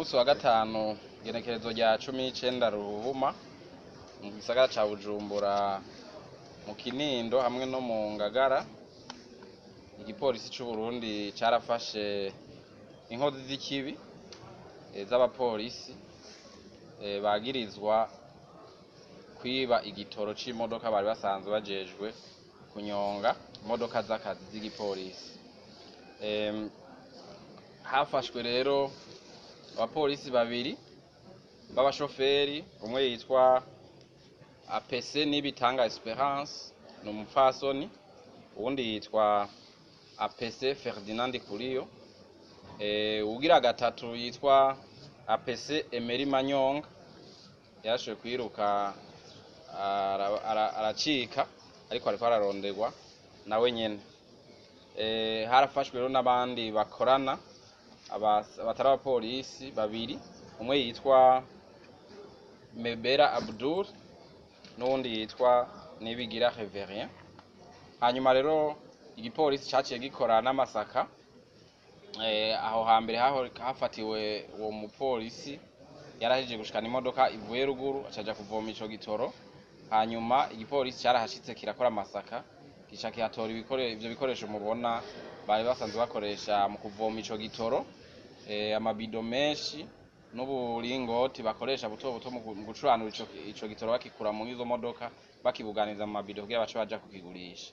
Ku munsi wa gatanu, igenekerezo rya 19 Ruhuhuma, mu gisagara ca Bujumbura, mu Kinindo hamwe no mu Ngagara, igipolisi c'u Burundi carafashe inkozi z'ikibi z'abapolisi bagirizwa kwiba igitoro c'imodoka bari basanzwe bajejwe kunyonga, imodoka z'akazi z'igipolisi. Hafashwe rero abapolisi babiri b'abashoferi, umwe yitwa APC Nibitanga Esperance, ni umupfasoni, uwundi yitwa APC Ferdinand Kuriyo, uwugira gatatu yitwa APC Emery Manyonga, yarashoboye kwiruka aracika, ariko ariko araronderwa nawe nyene. Harafashwe rero n'abandi bakorana batari abapolisi babiri, umwe yitwa Mebera Abdul n'uwundi yitwa Nibigira Reverien. Hanyuma rero igipolisi caciye gikora n'amasaka aho hambere haho hafatiwe uwo mupolisi yarahejeje gushikana imodoka ivuye ruguru, acaja kuvoma ico gitoro. Hanyuma igipolisi carahashitse kirakora amasaka, gica kihatora ivyo bikoresho mubona bari basanzwe bakoresha mu kuvoma ico gitoro, amabido menshi n'uburingoti bakoresha buto buto mu gucuranura ico gitoro, bakikura muri izo modoka bakibuganiza mu mabido kugira bace baja kukigurisha.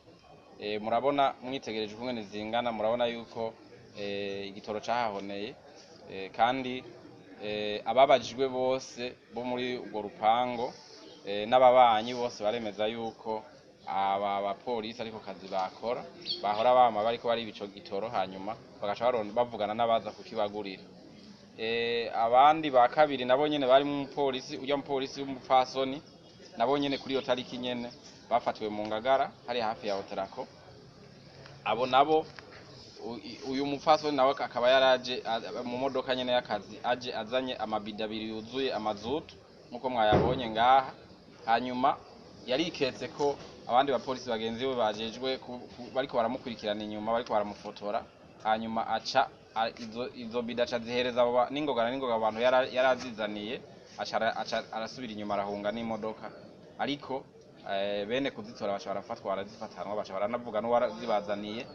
Murabona mwitegereje ukungene zingana, murabona yuko igitoro cahahoneye, kandi ababajijwe bose bo muri urwo rupango n'ababanyi bose baremeza yuko aba bapolisi ariko kazi bakora, bahora bama bariko bariba ico gitoro, hanyuma bagaca bavugana n'abaza kukibagurira. Abandi ba kabiri nabo nyene barimwo umupolisi, urya mupolisi w'umupfasoni, nabo nyene kuri iyo tariki nyene bafatiwe mu Ngagara hari hafi ya Oterako. Abo nabo, uyu mupfasoni nawe akaba yaraje mu modoka nyene y'akazi, aje azanye amabido abiri yuzuye amazutu nkuko mwayabonye ngaha. Hanyuma yariketse ko abandi bapolisi bagenzi be bajejwe bariko baramukurikirana inyuma, bariko baramufotora. Hanyuma aca izo bido aca azihereza abo n'ingoga na n'ingoga abantu yarazizaniye, aca arasubira inyuma arahunga n'imodoka. Ariko bene kuzitora baca barafatwa, barazifatanwa, baca baranavuga n'uwarazibazaniye,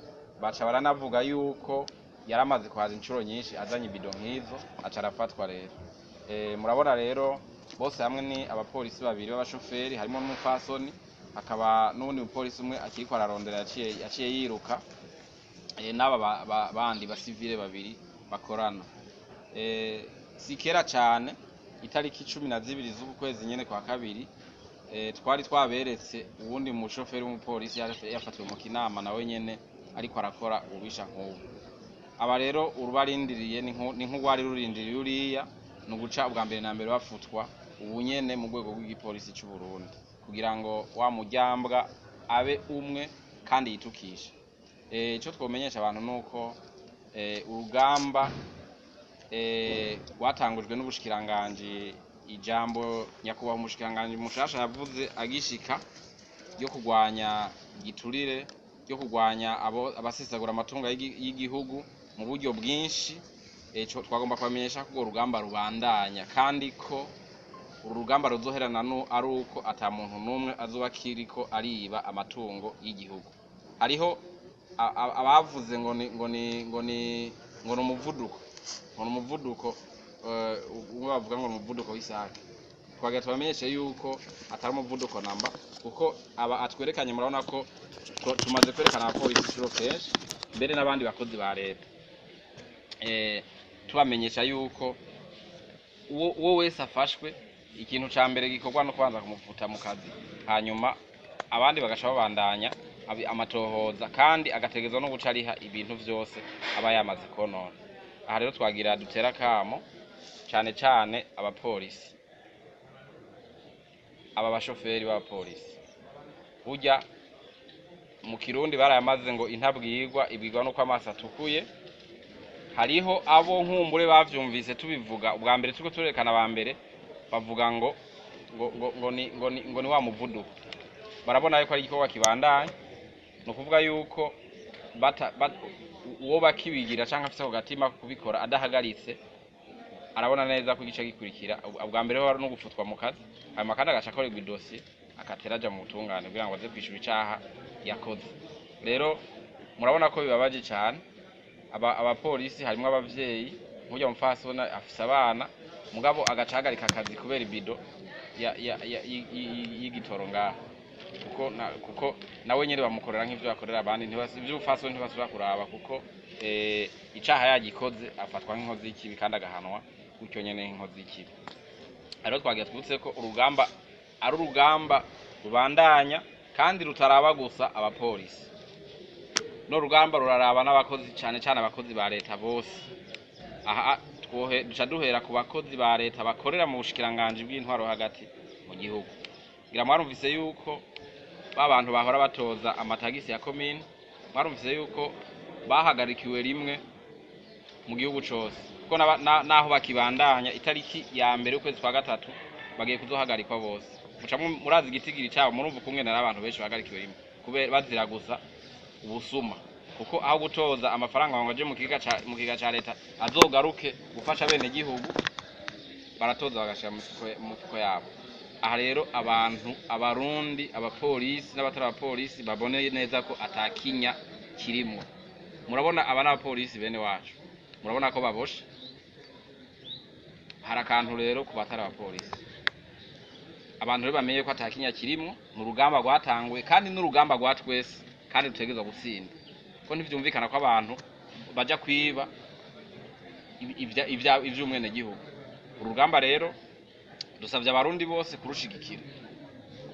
baca baranavuga yuko yaramaze kuhaza inshuro nyinshi azanye ibido nk'izo, aca arafatwa rero. Murabona rero bose hamwe ni abapolisi babiri b'abashoferi, harimo n'umupfasoni, hakaba n'uwundi mupolisi umwe akiriko ararondera yaciye yiruka, n'aba bandi basivile babiri bakorana. Si kera cane, itariki 12 z'uku kwezi nyene kwa kabiri, twari twaberetse uwundi mushoferi w'umupolisi yafatiwe mu Kinama, nawe nyene ariko arakora ububisha nk'ubu. Aba rero urubarindiriye ni nk'urwari rurindiriye uriya, ni uguca ubwa mbere na mbere bafutwa ubu nyene mu rwego rw'igipolisi c'u Burundi, kugira ngo wa muryambwa abe umwe kandi yitukishe. Ico twomenyesha abantu nuko urugamba rwatangujwe n'ubushikiranganji, ijambo nyakubahwa umushikiranganji mushasha yavuze agishika, ryo kurwanya igiturire, ryo kurwanya abo abasesagura amatungo y'igihugu mu buryo bwinshi. Twagomba kubamenyesha ko urwo rugamba rubandanya, kandi ko uru rugamba ruzoherana ari uko ata muntu n'umwe azoba akiriko ariba amatungo y'igihugu. Hariho abavuze ngo ni ngo ni ngo ni ngo ni umuvuduko, ngo ni umuvuduko, umwe bavuga ngo ni umuvuduko w'isake. Twagira tubamenyeshe yuko atari umuvuduko namba, kuko aba atwerekanye, murabona ko tumaze kwerekana abapolisi inshuro kenshi, mbere n'abandi bakozi ba leta, tubamenyesha yuko uwo wese afashwe, ikintu ca mbere gikorwa no kubanza kumufuta mu kazi, hanyuma abandi bagaca babandanya amatohoza, kandi agategerezwa no guca ariha ibintu vyose aba yamaze konona. Aha rero twagira dutera akamo cane cane abapolisi, aba bashoferi b'abapolisi. Burya mu Kirundi barayamaze ngo intabwirwa ibwirwa nuko amaso atukuye. Hariho abo nkumbure bavyumvise tubivuga ubwa mbere, turiko turerekana aba mbere bavuga ngo ni wa muvuduko. Barabona yuko ari igikorwa kibandanya, ni ukuvuga yuko uwo bakibigira canke afise ako gatima ko kubikora adahagaritse. Arabona neza ko igice gikurikira ubwa mbere ho no gufutwa mu kazi, hanyuma kandi agaca akorerwa idosiye, akatera aja mu butungane kugira ngo aze kwishura icaha yakoze. Rero murabona ko bibabaje cane. Abapolisi harimwo abavyeyi, nk'urya mupfasoni afise abana, mugabo agaca ahagarika akazi kubera ibido y'igitoro ngaha, kuko nawe nyene bamukorera nk'ivyo bakorera abandi. Ivy'ubupfasoni ntibasubira kuraba, kuko icaha yagikoze afatwa nk'inkozi y'ikibi kandi agahanwa gutyo nyene nk'inkozi y'ikibi. Rero twagira twibutse ko urugamba ari urugamba rubandanya kandi rutaraba gusa abapolisi, no rugamba ruraraba n'abakozi, cane cane abakozi ba leta bose. Aha duca duhera ku bakozi ba leta bakorera mu bushikiranganji bw'intwaro hagati mu gihugu. Ngira mwarumvise yuko ba bantu bahora batoza amatagisi ya komine, mwarumvise yuko bahagarikiwe rimwe mu gihugu cose, kuko naho bakibandanya itariki ya mbere y'ukwezi kwa gatatu bagiye kuzohagarikwa bose. Muca murazi igitigiri cabo, murumva ukungene ari abantu benshi bahagarikiwe rimwe kubera bazira gusa ubusuma, kuko aho gutoza amafaranga ngo aje mu kigega ca leta azogaruke gufasha bene gihugu, baratoza bagashira mu mifuko yabo. Aha rero abantu, abarundi, abapolisi n'abatari abapolisi babone neza ko atakinya kirimwo. Murabona aba n'abapolisi bene wacu, murabona ko baboshe. Hari akantu rero ku batari abapolisi, abantu rero bamenye ko atakinya kirimwo. Ni urugamba rwatanguye kandi n'urugamba rwa twese, kandi dutegerezwa gutsinda, ko ntivyumvikana ko abantu baja kwiba ivy'umwenegihugu. Urugamba rero dusavye abarundi bose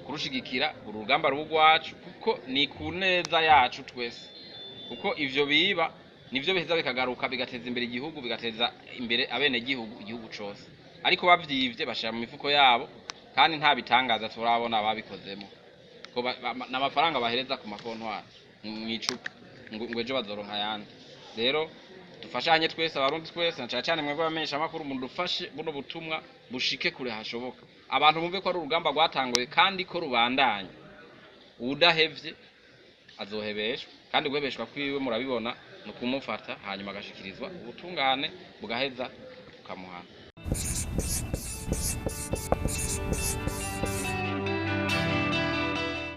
kurushigikira uru rugamba ruba urwacu, kuko ni ku neza yacu twese, kuko ivyo biba nivyo biheza bikagaruka bigateza imbere igihugu, bigateza imbere abenegihugu, igihugu cose. Ariko bavyivye bashira mu mifuko yabo, kandi nta bitangaza turabona babikozemo, ko n'amafaranga bahereza ku makontwari mw'icupa ngo ejo bazoronka ayandi. Rero dufashanye twese, abarundi twese, na cane cane mwebwe abamenyesha amakuru, mudufashe buno butumwa bushike kure hashoboka, abantu bumve ko ari urugamba rwatanguye kandi ko rubandanya. Uwudahevye azohebeshwa, kandi guhebeshwa kwiwe murabibona ni ukumufata hanyuma agashikirizwa ubutungane bugaheza bukamuhana.